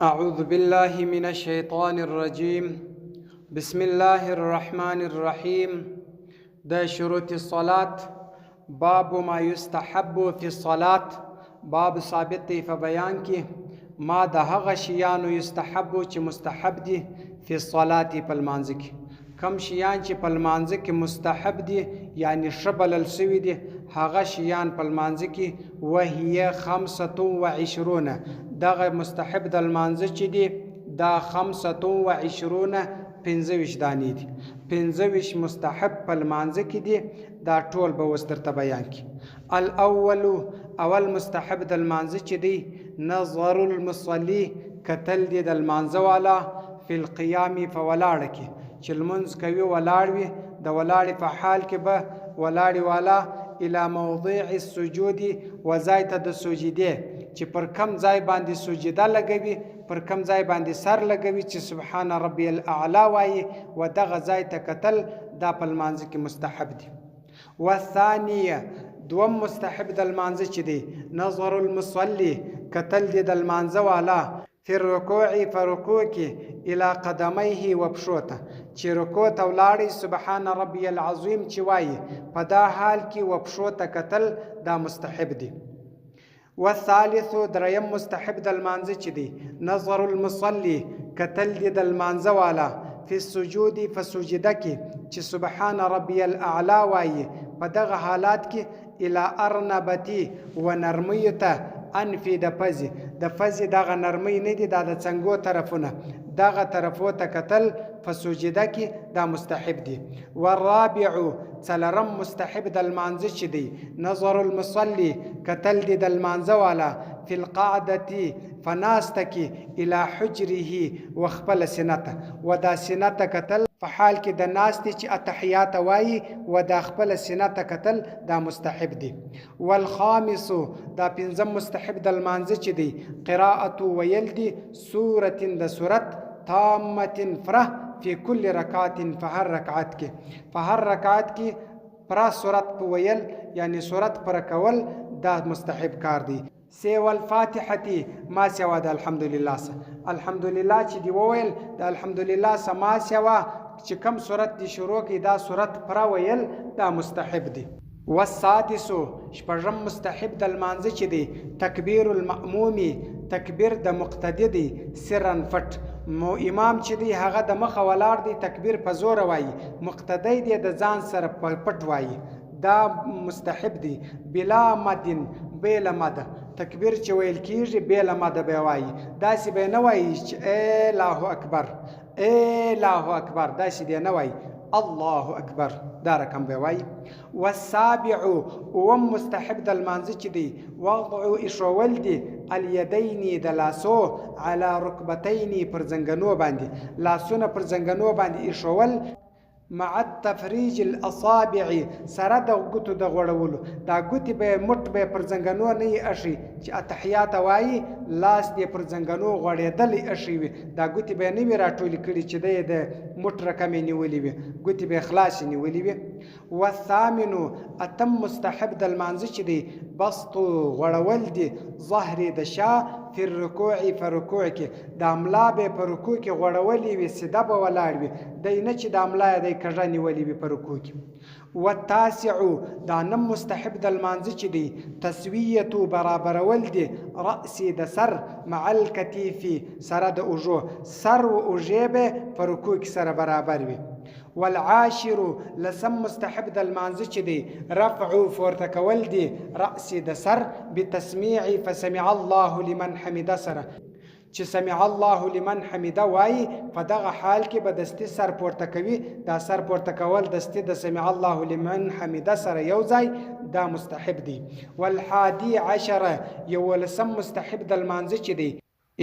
أعوذ بالله من الشيطان الرجيم بسم الله الرحمن الرحيم د شروط الصلاة باب ما يستحب في الصلاة باب ثابت دی په بیان کې ما د هغه شیانو یستحب چې مستحب دي فی الصلاة په لمانځه کې کوم شیان چې په لمانځه کې مستحب دي یعنی ښه بلل شوي دي هغه شیان په لمانځه کې وهي خمسة و عشرون دغه مستحب د لمانځه چې دي دا خمسة و عشرون 25 دانې دي. 25 مستحب په لمانځه کې دي، دا ټول به اوس درته بیان کړي. الاول اول مستحب د لمانځه چې دی نظر المصلي کتل دي د لمانځه والا فی القیام په ولاړه کې چې لمونځ کوي ولاړ وي د ولاړې په حال کې به ولاړې والا الی موضع السجود و ځای ته د سجدې چې پر کم ځای باندې سجده لګوي پر کم ځای باندې سر لګوي چې سبحان ربی الاعلی وایي و دغه ځای ته کتل دا په لمانځه کې مستحب دي. والثانیه دوم مستحب د لمانځه چې دی نظر المصلي کتل دي د لمانځه والا فی الرکوع په رکوع کې الی قدمیه و پښو ته چې رکوع ته ولاړی سبحان ربی العظیم چې وایي په دا حال کې و پښو ته کتل دا مستحب دي. والثالث دریم مستحب د لمانځه چې دی نظر المصلي کتل دي د لمانځه والا فی السجود په سجده کې چې سبحان ربی الاعلی وایي په دغه حالات کې الی ارنبتی و نرمیو ته انفی د پزې د پزې دغه نرمۍ نه دي دا د څنګو طرفونه دغه طرفو ته کتل په سجده کې دا مستحب دي. والرابع څلرم مستحب د لمانځه چې دی نظر المصلي کتل دي د لمانځه والا فی القعدة په ناسته کې الی حجره و خپله سینه ته و دا سینه ته کتل په حال کې د ناستې چې التحیات وایي و دا خپله سینه ته کتل دا مستحب دي. والخامس دا پنځم مستحب د لمانځه چې دی قراءة ویل دي سورة د سورت تامة فره فی کل رکعت په هر رکعت کې په هر رکعت کې پره سورت په ویل یعنی سورت پره کول دا مستحب کار دی. سوى الفاتحة ما سوا د الحمدلله سه الحمدلله چې دی وویل د الحمدلله سه ما سوا چې کم سورت دی شروع کی دا سورت پره ویل دا مستحب دی. والسادس، شپږم مستحب د لمانځه چې دی تکبیر المأموم تکبیر د مقتدي دی سرا پټ مو امام چې دی هغه د مخه ولاړ دی تکبیر په زوره وایي مقتدی دی د ځان سره په پټ وایي دا مستحب دی بلا مد بې له مده تکبیر چې ویل کیږي بې له مده به وایي داسې به نه وایي چې الله اکبر الله اکبر داسې دی نه وایي الله اکبر دا رقم به وایي. والسابع اووم مستحب د لمانځه چې دی وضع ایښوول دي الیدین د لاسو علی رکبتین پر زنګنو باندې لاسونه پر زنګنو باندې ایښوول مع التفریج الاصابع سره د ګوتو د غوړولو دا ګوتې به مټ به پر زنګنو نه یې اښي چې اتحیات وایي لاس دې پر زنګنو غوړېدلی اښی وي دا ګوتې به نه وي راټولې کړي چې دی د مټ رقم یې نیولې وي ګوتې به یې خلاصې نیولې وي. والثامن اتم مستحب د لمانځه چې دی بسط غوړول دي ظهر د شا فی الرکوع په رکوع کې دا ملا به په رکوع کې غوړولې وي سیده به ولاړ وي دی نه چې دا ملا یې دی کږه نیولې وي په رکوع کې. والتاسع دا نم مستحب د لمانځه چې دی تسویة برابرول دي رأس د سر مع الکتیف سره د اوږو سر و اوږې به په رکوع کې سره برابر وي. والعاشر لسم مستحب د لمانځه چې دی رفع پورته کول دي رأس د سر بتسمیع فسمع الله لمن حمده سره چې سمع الله لمن حمده وایي په دغه حال کې به دستي سر پورته کوي دا سر پورته کول دستي د سمع الله لمن حمده سره یو ځای دا مستحب دی. والحادي عشر یولسم مستحب د لمانځه چې دی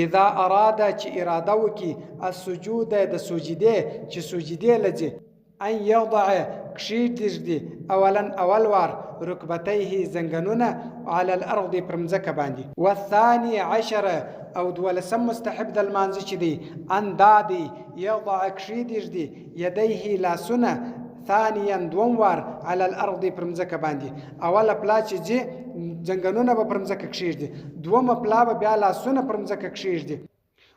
اذا اراد چې اراده وکړي السجود د سجدې چې سجدې له ځي ان یضع کښېږدي اولا اول وار رکبتیه زنګنونه علی الارض پر مځکه باندې. والثاني عشر او دولسم مستحب د لمانځه چې دی ان دا دی یضع کښېږدي یدیه لاسونه ثانیا دوم وار علی الارض پر مځکه باندې. اوله پلا چې ځي ځنګنونه به پر مځکه کښېږدي، دومه پلا به بیا لاسونه پر مځکه کښېږدي.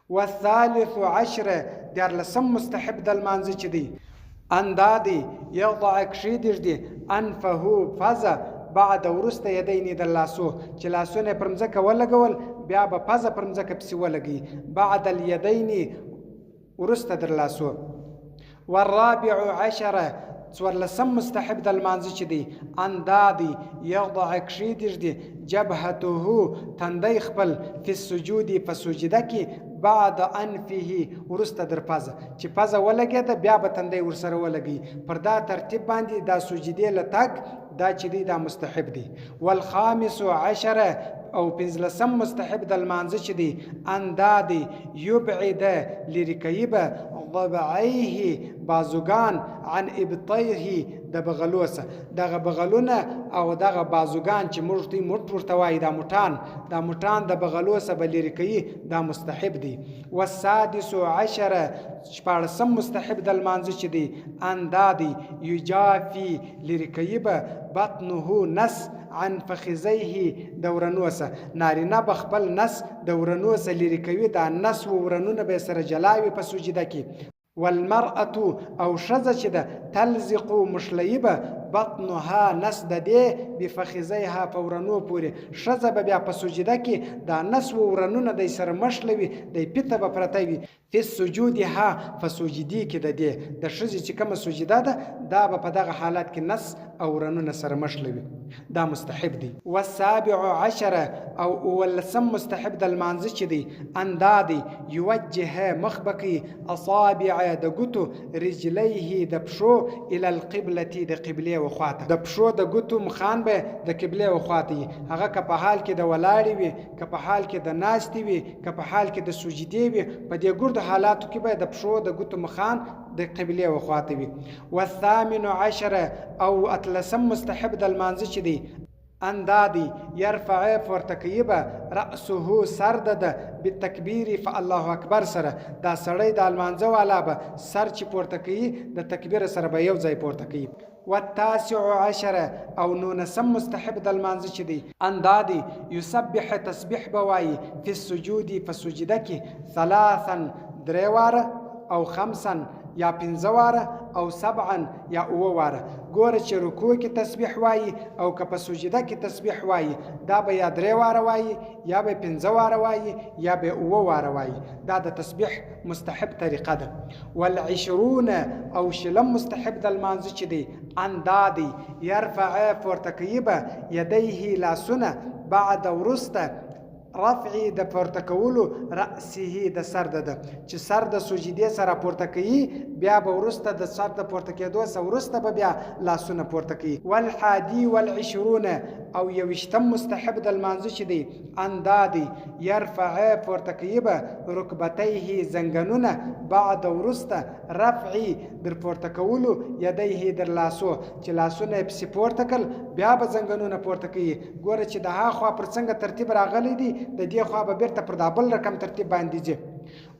والثالث عشر، دیارلسم مستحب د لمانځه چې دی، ان دا دی، یضع کښېدي ږدي، انفه پزه، بعد وروسته یدینې د لاسو، چې لاسونه یې پر مځکه ولګول بیا به پزه پر مځکه پسې ولګوي، بعد الیدین وروسته در لاسو. والرابع عشر، څوارلسم مستحب د لمانځه چې دی، ان دا دی، یضع کښېدي ږدي، جبهته تندی خپل، فی السجود په سجده کې، بعد انفه وروسته در پزه، چې پزه ولګېده بیا به تندی ورسره ولګوي، پر دا ترتیب باندې دا سجدې له تګ دا چې دی دا مستحب دی. والخامس عشر، او پنځلسم مستحب د لمانځه چې دی، ان دا دی، یبعد لرې کوي به، ضبعیه بازوګان، عن ابطیه د بغلو څخه، دغه بغلونه او دغه بازوګان چې موږ دوی موټ ورته وایي، دا موټان، دا موټان د بغلو څخه به لرې کوي، دا مستحب دی. والسادس عشر، شپاړسم مستحب د لمانځه چې دی، ان دا دی، یجافي لرې کوي به، بطنه نس، عن فخذیه د ورنو څخه، نارینه به خپل نس د ورنو څخه لرې کوي، دا نس و ورنونه به یې سره جلا وي په سجده کې. والمرأة او ښځه چې ده، تلزق مښلوي به، بطنها نس د دې، بفخذیها په ورنو پورې، ښځه به بیا په سجده کې دا نس و ورنونه دی سره مښلوي، دی پیته به پرته وي، فی السجود ها په سجدې کې د دې د ښځې چې کومه سجده ده دا به په دغه حالت کې نس او ورنونه سره مښلوي، دا مستحب دی. والسابع عشر او اوولسم مستحب د لمانځه چې دی، ان دا دی، یوجه مخ به کوي، اصابع د ګوتو، رجلیه د پښو، الی القبلة د قبلې و خواته، د پښو د ګوتو مخان به د قبلې و خواته وي، هغه که په حال کې د ولاړې وي، که په حال کې د ناستې وي، که په حال کې د سجدې وي، په دې ګردو حالاتو کې به د پښو د ګوتو مخان د قبلې و خواته وي. والثامن عشر او اتلسم مستحب د لمانځه چې دی، ان دا دی، يرفع پورته کوي به، رأسه سر د ده، بالتکبیر په الله اکبر سره، دا سړی دا لمانځه والا به سر چې پورته کوي د تکبیر سره به یو ځای پورته کوي. والتاسع عشر او نونسم مستحب د لمانځه چې دی، ان دا دی، یسبح تسبیح به وایي، فی السجود په سجده کې، ثلاثا درې واره، او خمسا یا پنځه واره، او سبعا یا اووه واره. ګوره چې رکوع کې تسبیح وایي او که په سجده کې تسبیح وایي، دا به یا درې واره وایي، یا به پنځه واره وایي، یا به اووه واره وایي. دا د تسبیح مستحب طریقه ده. والعشرون او شلم مستحب د لمانځه چې دی، ان دا دی، يرفع پورته کوي به، یدیه لاسونه، بعد وروسته، رفع د پورته کولو، رأسه د سر د ده، چې سر د سجدې سره پورته کوي بیا به وروسته د سر د پورته کېدو څخه وروسته به بیا لاسونه پورته کوي. والحادي والعشرون او یوویشتم مستحب د لمانځه چې دی، ان دا دی، يرفع پورته کوي به، رکبتيه زنګنونه، بعد وروسته، رفع در پورته کولو، يديه در لاسو، چې لاسونه يې پسې پورته کړل بیا به زنګنونه پورته کوي. ګوره چې د ها خوا پر څنګه ترتیب راغلی دی، د دې خوا به بیرته پر دا بل رقم ترتیب باندې ځي.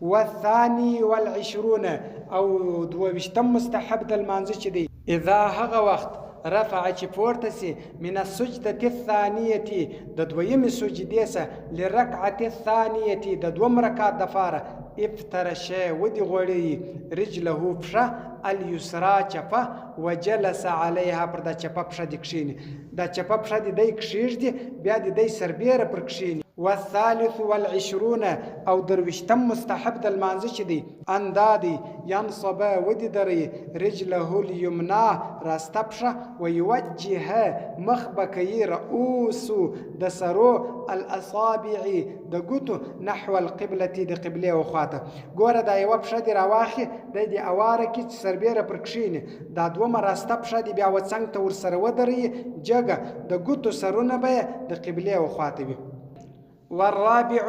والثاني والعشرون او دوه ویشتم مستحب د لمانځه چې دی، اذا هغه وخت رفع چې پورته سي، من السجدة الثانية د دویمې سجدې څخه، للرکعة الثانية د دوم رکعت دپاره، افترش ودې غوړوي، رجله پښه، اليسرا چپه، وجلس عليها پر دا چپه پښه دې کښېني، دا چپه پښه دې دی کښېږدي، بیا دې دی سربېره پر کښېني. والثالث والعشرون او درویشتم مستحب د لمانځه چې دی، ان دا دی، ینصب ودې دروي، رجله الیمنا راسته پښه، ویوجه مخ به کوي، رؤوس د سرو، الاصابع د ګوتو، نحو القبلة د قبلې و خواته. ګوره دا یوه پښه دې راواخلي، دی دې اواره کړي چې سربېره پر کښېني، دا دومه راسته پښه دې بیا وڅنګ ته ورسره ودروي جګه، د ګوتو سرونه به یې د قبلې و خواته وي. والرابع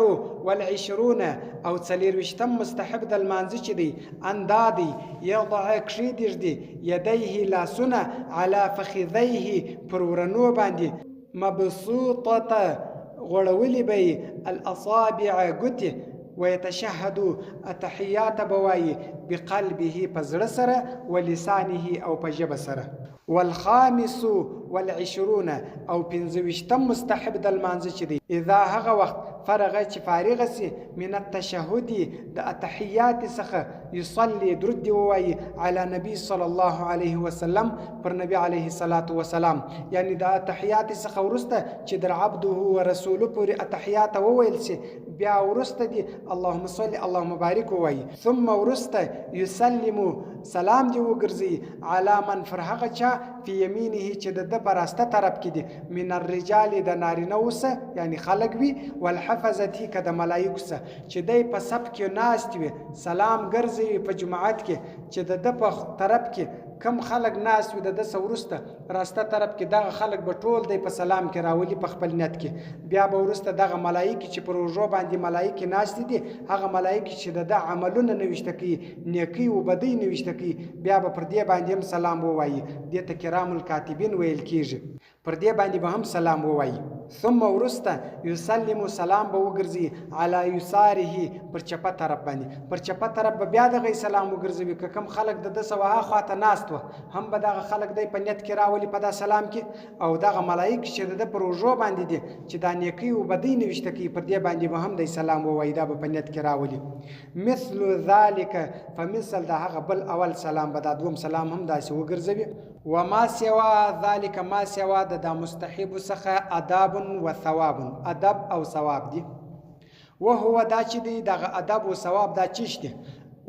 والعشرون او څلېرویشتم مستحب د لمانځه چې دی، ان دا دی، یضع کښېدې ږدي، یدیه لاسونه، علی فخذیه پر ورنو باندې، مبسوطة غوړولي به یې، الاصابع ګوتې، ويتشهد التحیات به وایي، بقلبه په زړه سره، ولسانه او په ژبه سره. والخامس والعشرون او پنځه ویشتم مستحب د لمانځه چې دی، اذا هغه وخت فرغ چې فارغ سي من التشهد د اتحیات څخه یصلي درود دی ووایي علی نبی صلی الله علیه وسلم پر نبی علیه الصلاة والسلام، یعنی د اتحیات څخه وروسته چې در عبده و رسوله پورې اتحیات وویل سي بیا وروسته دی اللهم صل اللهم بارک ووایي. ثم وروسته یسلم سلام دی وګرځي علی من پر هغه چا فی یمینه چې د ده په راسته طرف کې دي من الرجال د نارینه وسه یعنی خلق وي والحفظتی که د ملایکو سه چې دی په صف کې ناست وي سلام ګرځوي په جماعت کې چې د ده په طرف کې کم خلق ناست وي د ده څخه وروسته راسته طرف کې دغه خلق به ټول دی په سلام کې راولي په خپل نیت کې. بیا به وروسته دغه ملایکې چې پر اوږو باندې ملایکې ناستې دي هغه ملایکې چې د ده عملونه نوشته کوي نیکۍ و بدۍ نوشته کوي بیا به پر دې باندې هم سلام ووایي، دې ته کرام الکاتبین ویل کیږي، پر دې باندې به هم سلام ووایي. ثم وروسته یسلم سلام به وګرځي علی یساره پر چپه طرف باندې، پر چپه طرف به بیا دغه سلام وګرځوي، که کوم خلک د ده سوه خواته ناست وه هم به دغه خلک دی په نیت کې راولي په دا سلام کې، او دغه ملایک چې د ده پر اوږو باندې دي چې دا نیکۍ و بدۍ نوشته کوي پر دې باندې به هم دی سلام ووایي، دا به په نیت کې راولي. مثل ذلک په مثل د هغه بل اول سلام به دا دوم سلام هم داسې وګرځوي. وما سوا ذلک ما سوا د دا مستحب څخه اداب و ثواب، ادب او ثواب دي. وهو دا چې دی دغه ادب و ثواب دا چیش دی؟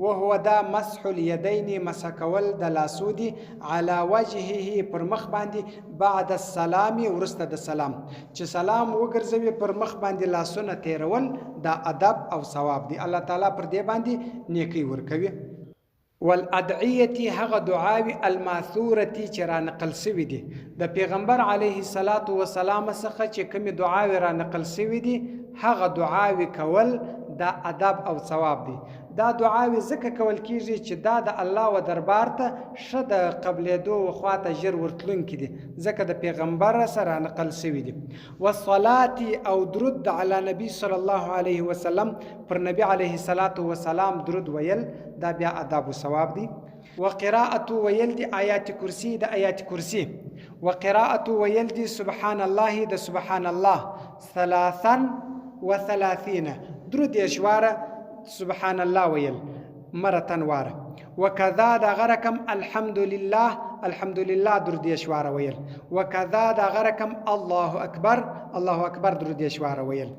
وهو دا مسح الیدین مسح کول د لاسو دي علی وجهه پر مخ باندې بعد السلام وروسته د سلام، چې سلام وګرځوي پر مخ باندې لاسونه تیرول دا ادب او ثواب دی، الله تعالی پر دې باندې نیکی ورکوي. والادعیه هغه دعاوی الماثوره چې را نقل سوي دي د پیغمبر علیه الصلاة والسلام څخه چې کومې دعاوی را نقل سوي دي هغه دعاوی کول دا ادب او ثواب دی. دا دعاوی ځکه کول کیږي چې دا د الله و دربار ته ښه د قبلېدو و خواته ژر ورتلونکي دي، ځکه د پیغمبر سره نقل سوي دي. والصلاة او درود علی نبی صلی الله علیه وسلم پر نبی علیه الصلاة والسلام درود ویل دا بیا اداب و ثواب دی. وقراءة ویل دی آیات کرسی د آیات کرسی، وقراءة ویل دی سبحان الله د سبحان الله 33 درود دېرش واره سبحان الله ویل مرتن واره. وکذا دغه رقم الحمدلله الحمدلله درود دېرش واره ویل. وکذا دغه رقم الله اکبر الله اکبر درود دېرش واره ویل.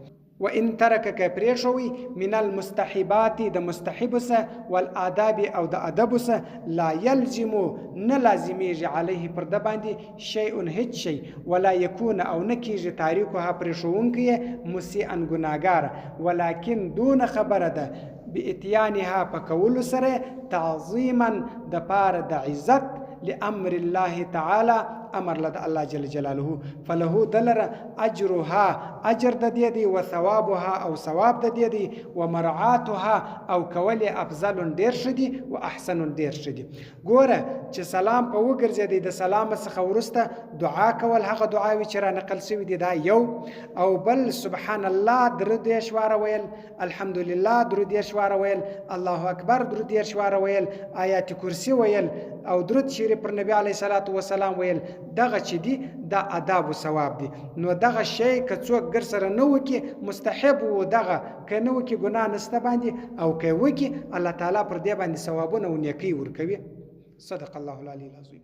وان ترک که پرېښوي من المستحبات د مستحب سه والآداب او د ادب سه لا یلزم نه لازمیږي علیه پر ده باندې شیء هیڅ شی، ولا یکون او نه کیږي تاریکها پرېښوونکی یې مسیئا ګناهګار، ولکن دونه خبره ده باتیانها په کولو سره تعظیما د پاره د عزت لامر الله تعالی امر له د الله جل جلاله، فله دلره اجرها اجر د دې دی، و ثوابها او ثواب د دې دی، و مرعاتها او کول یې افضل ډېر ښه دي و احسن ډېر ښه دي. ګوره چې سلام په وګرځېدی د سلام څخه وروسته دعا کول هغه دعاوې چې را نقل شوي دي دا یو، او بل سبحان الله 33 واره ویل، الحمدلله 33 واره ویل، الله اکبر 33 واره ویل، آیات کرسی ویل او درود شریف پر نبی علیه الصلاة والسلام ویل، دغه چې دي دا اداب و ثواب دي. نو دغه شی که څوک ګر سره نه وکړي مستحب و، دغه که نه وکړي ګناه نشته باندې، او که وکړي الله تعالی پر دې باندې ثوابونه او نیکۍ ورکوي. صدق الله العلی العظیم.